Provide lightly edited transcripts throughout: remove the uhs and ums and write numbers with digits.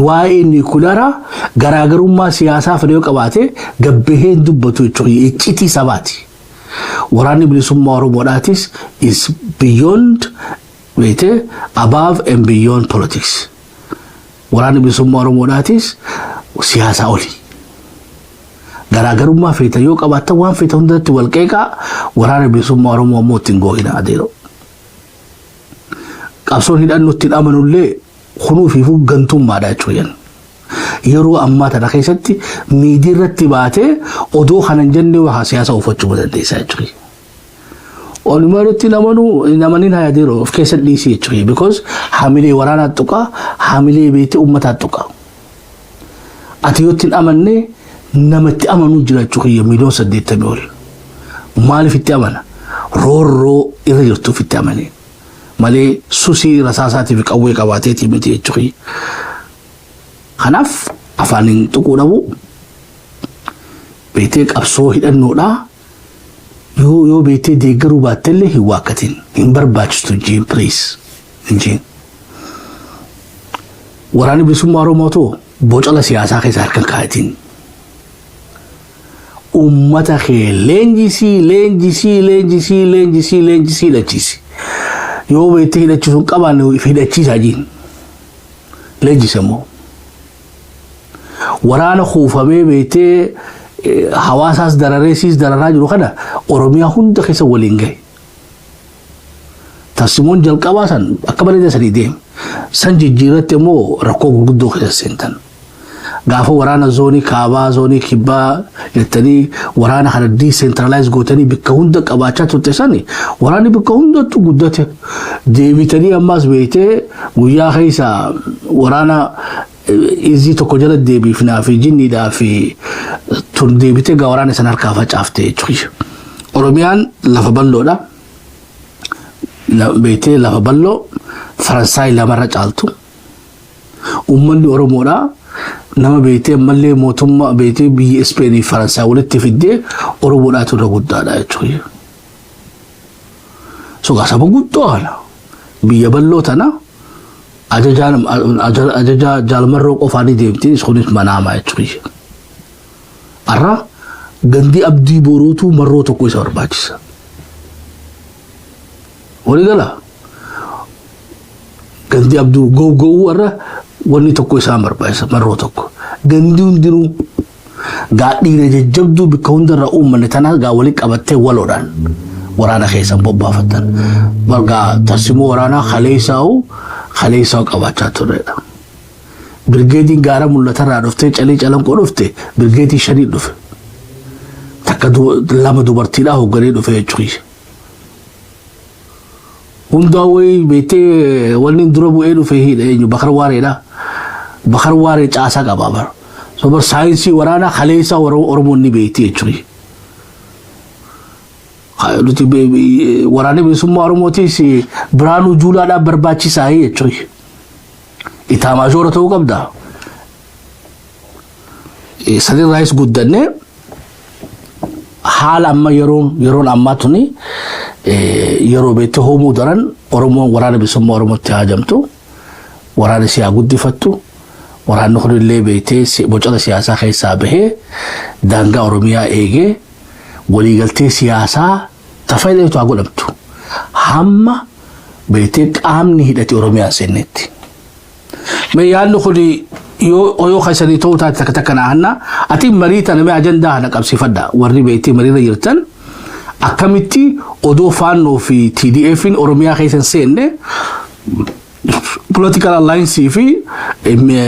Waa'ee niikularaa garaagarummaa siyaasaa fedhe yoo qabaate gabbahee hin dubbatu jechuudha. Iccitii sabaati. Waraanni bilisummaa Oromoodhaatis is beyond, beetee, above and beyond politics. Waraanni bilisummaa Oromoodhaatis siyaasaa oli. Garaagarummaa feeta yoo qabaattan, waan feeta hundatti wal qeeqaa, waraana bilisummaa Oromoo ammoo ittiin goo'ina adeero. Qabsoon hidhannu ittiin amanullee kunuufiifuu gantummaadha jechuudha. Yeroo ammaa tana keessatti miidii irratti baatee odoo kana hin jenne waa siyaasa uffachuu dandeessa jechuudha. Onumaa irratti namanuu namaniin haa adeero of keessa dhiisii jechuudha. Because haamilee waraanaa tuqaa, haamilee beetee uummataa tuqaa. Ati yoo ittiin amanne, nama itti amanuu jira jechuudha, 80 miliyoona ol. Maaliif itti amana? Roorroo irra jirtuuf itti amane. Malee susii rasaasaatiif qawwee qabaateetii miti jechuudha. Kanaaf afaaniin tuquu dhabu, beetee qabsoo hidhannoodhaa yoo beetee deeggaruu baattellee hin waakkatin, hin barbaachistu jiin, please hin jiin. Waraanni bilisummaa Oromootu bocala siyaasaa keessa harka hin kaayatin. Uummata kee leenjisii, leenjisii, leenjisii, leenjisii, leenjisii, hidhachiisi. Yoo beektee hidhachiisuu hin qabaanne, hidhachiisaa jiin. Leenjise immoo. Waraana kuufamee beektee hawaasaas dararee siis dararaa jiru kana Oromiyaa hunda keessa waliin gahe. Tarsimoon jalqabaa san akka bareeda sanii deeme. San jijjiirratti immoo rakkoo gurguddoo keessa seentan. Gaafa waraana zoonii kaabaa, zoonii kibbaa jettanii waraana kana decentralize gootanii bakka hunda qabaachaa turte sani, waraanni bakka hundattuu guddate. Deebitanii ammas beektee guyyaa keessa waraana izii tokko jala deebiifnaa fi jinniidhaa fi tun deebitee gaa waraana san harkaa facaafte jechuudha. Oromiyaan lafa bal'oodha. Beektee lafa bal'oo Faransaay lamarra caaltu. Uummanni Oromoodhaa nama beektee ammallee mootummaa beektee biyya Ispeenii fi Faransaay walitti fiddee Oromoodhaatu irra guddaadha jechuudha. So saba guddoo kana biyya bal'oo tana ajajaa jaalmarroo qofaan deemti, kunis manaamaa jechuudha. Har'a gandii Abdii Boruutu marroo tokko isa barbaachisa. Walii gala gandii Abdii gowgowuu har'a wanni tokko isaan barbaachisa, marroo tokko. Gandii hundinuu gaa dhiira jajjabduu bakka hundarra uummanne tana gaa walii qabattee waloodhaan waraana keessan bobbaafattan. Gaa tarsimoo waraanaa kaleessaa'u qabaachaa turredha. Birgeediin gaara mul'atarraa dhuftee calii calanqoo dhufte, birgeedii shanii dhufe. Takka lama dubartiidhaa hoogganee dhufe jechuudha. Hundaa wayii beektee wanni dura bu'ee dhufe hidha eenyu? Bakar Waareedha. Bakar Waaree caasaa qaba bara. So bar saayinsii waraanaa kaleessaa Oromoon ni beekti jechuudha. Nuti waraanni bilisummaa Oromootiis Biraanuu Juulaadhaaf barbaachisaa jechuudha. Itaamaajoora ta'uu qabda. Sanirraayis guddannee haala amma yeroon ammaa tuni yeroo beektee hoomuu daran Oromoon waraana bilisummaa Oromootti haajamtu, waraana siyaa guddifattu, waraanni kunillee beektee bocala siyaasaa keessaa bahee daangaa Oromiyaa eegee waliigaltee siyaasaa tafayyadatu haa godhamtu. Hamma beektee qaamni hidhate Oromiyaa seennetti. Mee yaadni kun yoo keessanii ta'uu taate takka takka naa ati marii tana mee ajandaa kana qabsiifadha, warri beektee mariirra jirtan, akkamitti odoo Faannoo fi TDF'n Oromiyaa keessa hin seenne political alliance fi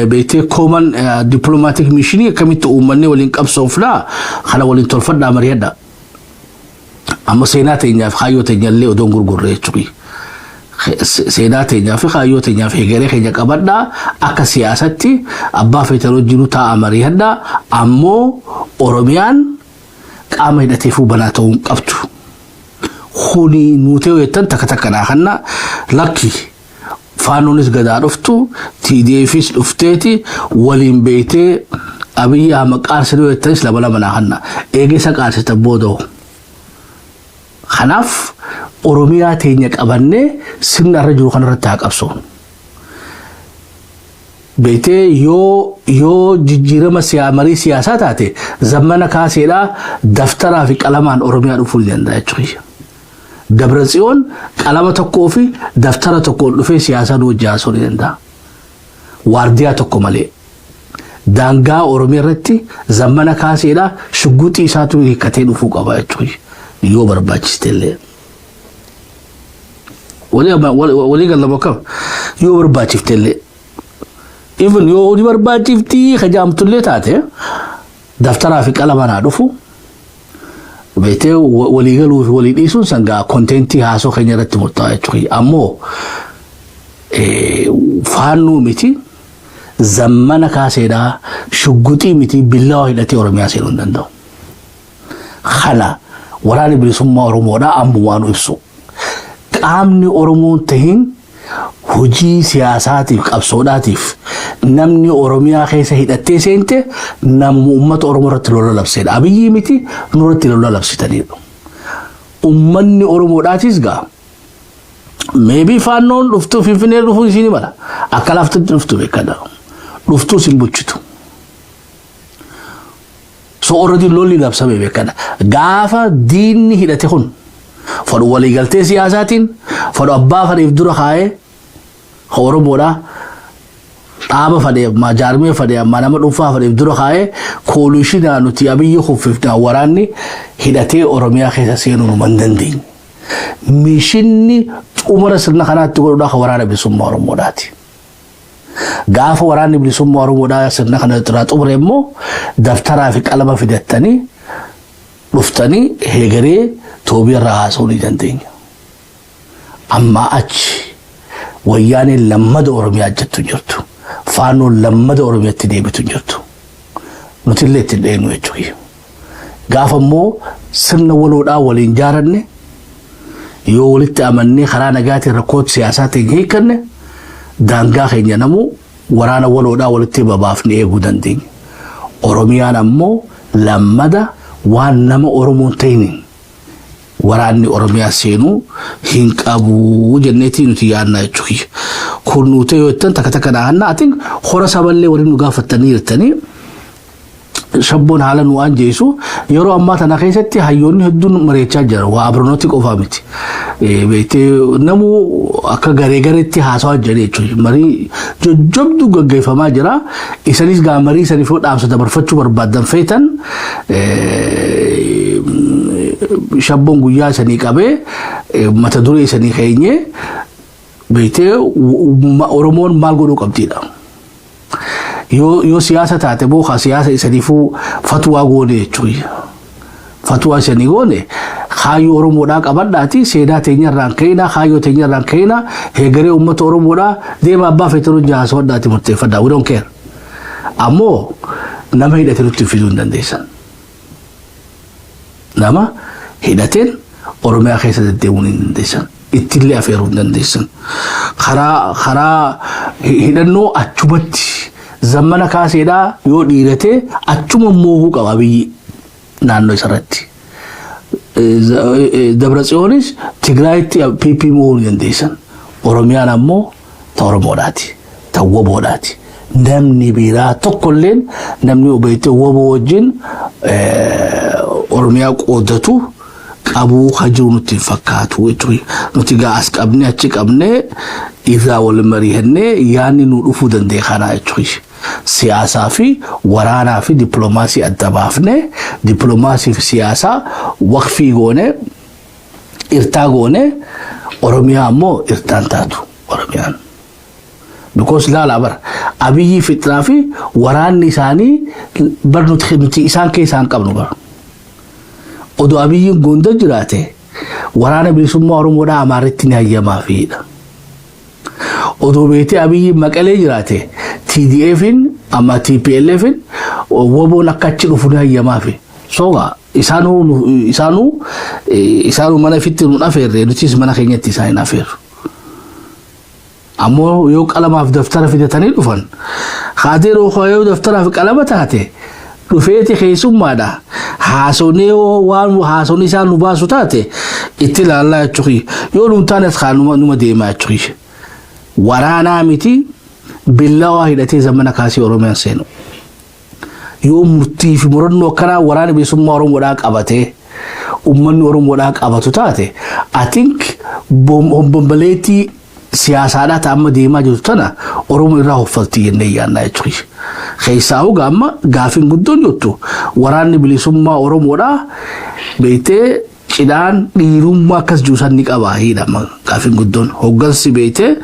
beektee common diplomatic mission akkamitti uummanni waliin qabsoofnaa kana waliin tolfadhaa, mari'adha. Amma seenaa teenyaaf kaayyoo teenyallee odoon gurgurre jechuudha. Seenaa teenyaa fi kaayyoo teenyaaf hegeree keenya qabadhaa, akka siyaasatti abbaa feetan wajjinuu taa'a mari'adhaa, ammoo Oromiyaan qaama hidhateefuu banaa ta'uu hin qabdu. Kuni nuutee jettan takka takka naa kanna, lakki Faannoonis gadaa dhuftu, TDFis dhufteeti waliin beektee Abiyyi Ahmad qaarsanii jettanis lama lama naa kanna, eegisa qaarsitan booda'u. Kanaaf Oromiyaa teenya qabannee sirna irra jiru kanarratti haa qabsoonu. Beetee yoo jijjiirama marii siyaasaa taate, Zammana Kaaseedhaa daftaraa fi qalamaan Oromiyaa dhufuu ni danda'a jechuudha. Dabra Tsiyoon qalama tokkoo fi daftara tokkoon dhufee siyaasaa nu wajjin haasa'uu ni danda'a. Waardiyaa tokko malee. Daangaa Oromiyaa irratti Zammana Kaaseedhaa shugguxii isaatu hiikkatee dhufuu qaba jechuudha. Yoo barbaachiste illee. Walii gallama kam yoo barbaachifte illee. Even yoo ni barbaachiftii kajaamtullee taate, daftaraa fi qalama naa dhufu. Beetee walii galuu fi walii dhiisuun sangaa content haasoo keenya irratti murtaa'a jechuudha. Ammoo Faannuu miti, Zammana Kaaseedhaa shugguxii miti, billawaa hidhatee Oromiyaa seenuu hin danda'u. Kana Waraanni Bilisummaa Oromoodhaa ammumaa nu ibsu. Qaamni Oromoon tahin hojii siyaasaatiif qabsoodhaatiif namni Oromiyaa keessa hidhattee seente namuma uummata Oromoo irratti lola labsedha. Abiyyii miti, nurratti lola labsitanidha. Uummanni Oromoodhaatis gaa maybe Faannoon dhuftuu Finfinnee dhufuu isin mala. Akka laaftutti dhuftu beekadha. Dhuftuu isin bulchitu. So already lolli labsame beekadha. Gaafa diinni hidhate kun fadhu waliigaltee siyaasaatiin, fadhu abbaa fadheef dura kaa'ee Oromoodhaa dhaaba fadhee ammaa jaarmee fadhee ammaa nama dhuunfaa fadheef dura kaa'ee coalitionaa nuti Abiyyi kuffifnaa, waraanni hidhatee Oromiyaa keessa seenuu nu hin dandeenye. Missionni xumura sirna kanaatti godhuudhaa kan Waraana Bilisummaa Oromoodhaati. Gaafa Waraanni Bilisummaa Oromoodhaa sirna kana irraa xumure immoo daftaraa fi qalama fidattanii dhuftanii heegaree toobii irraa haasa'uu ni dandeenya. Ammaa achi Wayyaaneen lammada Oromiyaa jettu hin jirtu. Faannoon lammada Oromiyaatti deebitu hin jirtu. Nuti illee ittiin dheenu jechuudha. Gaafa immoo sirna waloodhaa waliin jaaranne, yoo walitti amannee karaa nagaatiin rakkoo siyaasaatiin hiikanne, daangaa keenya namuu waraana waloodhaa walitti babaafne eeguu dandeenya. Oromiyaan ammoo lammada waan nama Oromoon ta'iniin waraanni Oromiyaa seenuu hin qabu jenneetii nuti yaadna jechuudha. Kun nuti yoo jettan takka takka dhahanna atiin hora saballee waliin nu gaafattanii jirtanii, shabboon haala nu waan jeessu yeroo ammaa tana keessatti hayyoonni hedduun mari'achaa jira. Waa abronooti qofaa miti. Beektee namuu akka garee gareetti haasawaa jira jechuudha. Marii jajjabduu gaggeeffamaa jira. Isanis gaa marii saniif yoo dhaamsa dabarfachuu barbaaddan feetan, shabboon guyyaa isanii qabee mata duree isanii keenyee, beektee Oromoon maal godhuu qabdiidha. Yoo siyaasa taate booka siyaasa isaniifuu fatwaa goone jechuudha. Fatwaa isanii goone, kaayyoo Oromoodhaa qabadhaati, seenaa teenyarraan ka'inaa, kaayyoo teenyarraan ka'inaa, heegaree uummata Oromoodhaa deema, abbaa feetanuu jahaaswadhaati murteeffadhaa. We don't care. Ammoo nama hidhate nutti fiduu hin dandeessan. Nama hidhateen Oromiyaa keessa deddeemuu hin dandeessan. Ittillee afeeruu hin dandeessan. Karaa hidhannoo achumatti Zammana Kaaseedhaa yoo dhiiratee achuma mooguu qaba biyyi naannoo isarratti. Dabra Tsiyoonis Tigraayitti PP mo'uu ni dandeessan. Oromiyaan ammoo ta Oromoodhaati. Ta WBOdhaati. Namni biraa tokkolleen namni obeettee WBO wajjin Oromiyaa qoodatu qabuu ka jiru nutti hin fakkaatu jechuudha. Nuti gaa as qabnee achi qabnee irraa wal mari'annee yaadni nu dhufuu danda'e kana jechuudha. Siyaasaa fi waraanaa fi dippiloomaasii adda baafnee, dippiloomaasii fi siyaasaa waqfii goonee irtaa goonee, Oromiyaa ammoo irtaan taatu Oromiyaan. Because laala bara Abiyyi fixraa fi waraanni isaanii bar nuti isaan keessaa hin qabnu bara. Odoo Abiyyiin Gondar jiraate, Waraana Bilisummaa Oromoodhaa Amaaritti ni hayyamaafiidha. Odoo beetee Abiyyiin Maqalee jiraate, TDFin amma TPLFin WBOn akka achi dhufu ni hayyamaafi. Soga isaanuu mana ifitti nu afeerre, nutis mana keenyatti isaan hin afeerru. Ammoo yoo qalamaaf daftara fidatanii dhufan, haadiroo yoo daftaraaf qalama taate dhufeeti keessummaadha. Haasonee waan haasonni isaan nu baasu taate itti ilaallaa jechuudha. Yoo nuun taanes kaa numa deemaa jechuudha. Waraanaa miti. Billawaa hidhatee zamana kaasee Oromiyaan seenu. Yoo murtii fi murannoo akkanaa Waraana Bilisummaa Oromoodhaa qabatee, uummanni Oromoodhaa qabatu taate, I think bombaleetii siyaasaadhaa ta'e amma deemaa jirtu tana Oromoo irraa hoffaltii jennee yaannaa jechuudha. Keessaa hoga amma gaafiin guddoon jirtu, Waraanni Bilisummaa Oromoodhaa beektee cidhaan dhiirummaa akkas jiru san ni qaba hidhama. Gaafiin guddoon, hoggansi beektee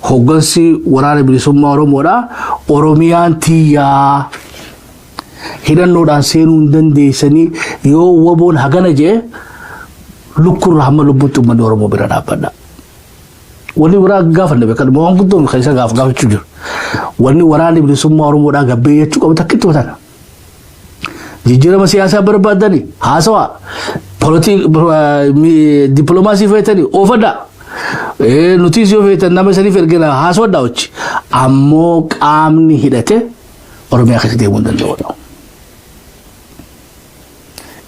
hoggansi Waraana Bilisummaa Oromoodhaa Oromiyaan tiyyaa, hidhannoodhaan seenuu hin dandeessanii, yoo WBOn hagana jee lukkurra hamma lubbuutti uummanni Oromoo bira dhaabbadha. Wanni biraa gaafanne beekadhuma waan guddoon keessa gaafachuu jiru. Wanni Waraanni Bilisummaa Oromoodhaa gabbee jechuu qabu takkitti tana. Jijjiirama siyaasaa barbaadani haasawaa, dippiloomaasii feetanii oofadhaa. Nutis yoo feetan nama isaniif ergina, haasawadhaa hojii. Ammoo qaamni hidhate Oromiyaa keessa deemuu hin danda'udha.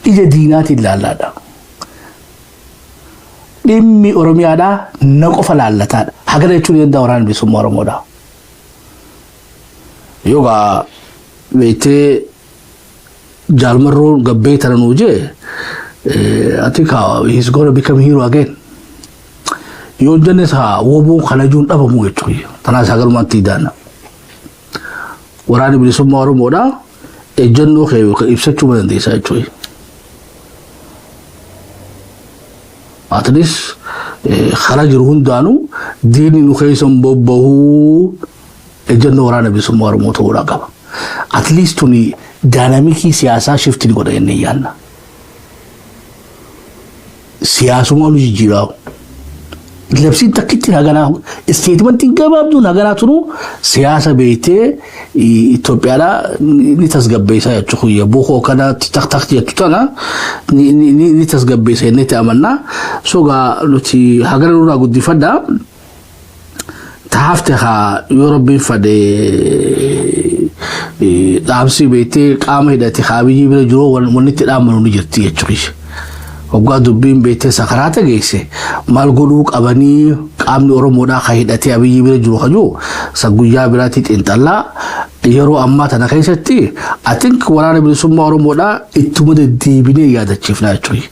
Ija diinaatiin laallaadha. Dhimmi Oromiyaadhaa na qofa laallataadha. Hagana jechuun ni danda'a Waraana Bilisummaa Oromoodhaa. Yookaan beektee Jaalmarroon gabbee tana nuu jee, I think he's gonna become hero again. Yoo jennes haa WBOn kana juun dhabamu jechuudha. Tanaas hagalumaatti idaana. Waraanni Bilisummaa Oromoodhaa ejjennoo kee ibsachuu dandeessaa jechuudha. At least karaa jiru hundaanuu diinni nu keessa hin bobbahuu, ejjennoo Waraana Bilisummaa Oromoo ta'uudhaa qaba. At least tuni dynamic siyaasaa shift ni godha jennee yaadna. Siyaasummaa nu jijjiiraa. Labsiin takkitti haganaa, statementiin gabaabduun haganaa tunu siyaasa beektee Itoophiyaadhaa ni tasgabbeessa jechuudha. Bukoo kana tak tak jettu tana ni tasgabbeessa jennee itti amannaa. Sogaa nuti hagana nurraa guddifadhaa. Taafte haa yoo Rabbiin fadhe, dhaamsi beektee qaama hidhate haa biyyi bira jiru wanni itti dhaamanu ni jirti jechuudha. Waggaa dubbiin beektee sakaraata geesse maal godhuu qabanii, qaamni Oromoodhaa kan hidhatee Abiyyi bira jiru kajuu san guyyaa biraatti xiinxallaa. Yeroo ammaa tana keessatti I think Waraana Bilisummaa Oromoodhaa ittuma deddeebinee yaadachiifna jechuudha.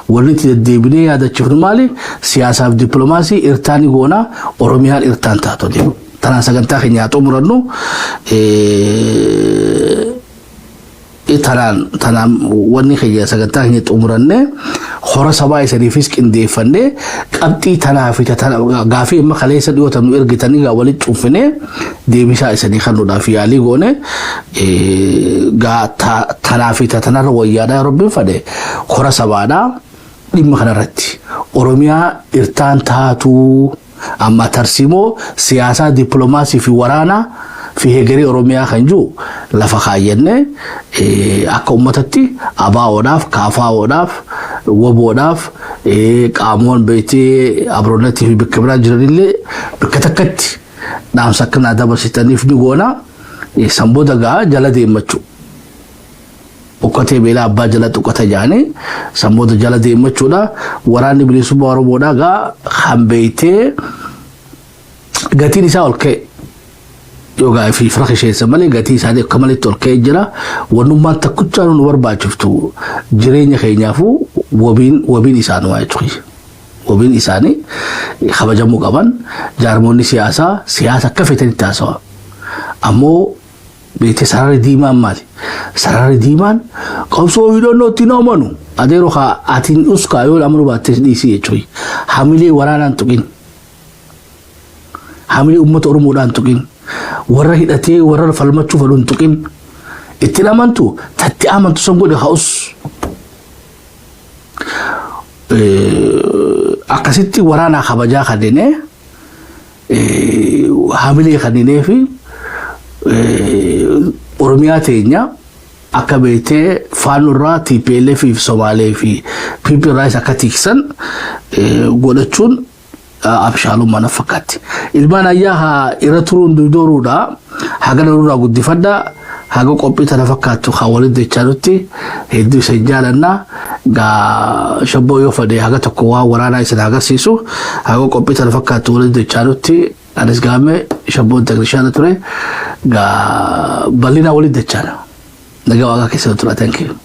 Wanni itti deddeebinee yaadachiifnu maali? Siyaasaaf dippiloomaasii irtaanii goonaa, Oromiyaan irtaan taatu deemu. Tanaan sagantaa keenya haa xumurannu. Tanaan wanni keenya sagantaa keenya xumuranne, hora sabaa isaniifis qindeeffannee, qabxii tanaa fi gaafii amma kaleessa dhiyootan nu ergitanii gaa walitti cuunfinee deebisaa isanii kennuudhaaf yaalii goone. Gaa tanaa fi tanarra wayyaadhaa, Rabbiin fadhe, hora sabaadhaa dhimma kanarratti Oromiyaa irtaan taatuu, amma tarsiimoo siyaasaa, dippiloomaasii fi waraanaa fi hegeree Oromiyaa kan jiru lafa kaayyannee, akka uummatatti ABOdhaaf, KFOdhaaf, WBOdhaaf, qaamoon beektee abroonnatii fi bakka biraa jiranillee bakka takkatti dhaamsa akkanaa dabarsitaniif ni goona. San booda gaa jala deemmachuu. Ukkatee beelaa abbaa jala tuqata jaanii san booda jala deemmachuudha. Waraanni Bilisummaa Oromoodhaa gaa kan beektee gatiin isaa ol ka'e. Yookaan fi fira isheessa malee gatii isaanii akka maletti ol ka'ee jira. Wannummaan takkuchaa nu barbaachiftu jireenya keenyaafuu wabiin isaanii jechuudha. Wabiin isaanii kabajamuu qaban. Jaarmoonni siyaasaa siyaasa akka fedhanitti haasawa. Ammoo beektee sararri diimaan maali? Sararri diimaan qabsoo hidhannoo ittiin amanu. Adeeroo haa atiin uskaa, yoo amanuu baattes dhiisii jechuudha. Hamilee waraanaan tuqin. Hamilee uummata Oromoodhaan tuqin. Warra hidhatee warra falmachuu fedhu hin tuqin. Ittiin amantu tatti amantu san godhe ha'us. Akkasitti waraanaa kabajaa kanneenee, hamilee kanneenee fi Oromiyaa teenya akka beektee faannurraa TPLF fi Somaalee fi PP irraas akka tiksan godhachuun abshaalummaa na fakkaatti. Ilmaan ayyaa haa irra turuun dudooruudha. Haga nurraa guddifadhaa. Haga qophii tana fakkaattu haa walitti jechaa nutti hedduu isin jaalannaa. Gaa shabboo yoo fedhe haga tokko waan waraanaa isin agarsiisu, haga qophii tana fakkaattu walitti jechaa nutti. Anis gaamee shabboon teeknishaana ture. Gaa bal'inaa walitti dachaana. Nagaa Waaqaa keessa tura. Thank you.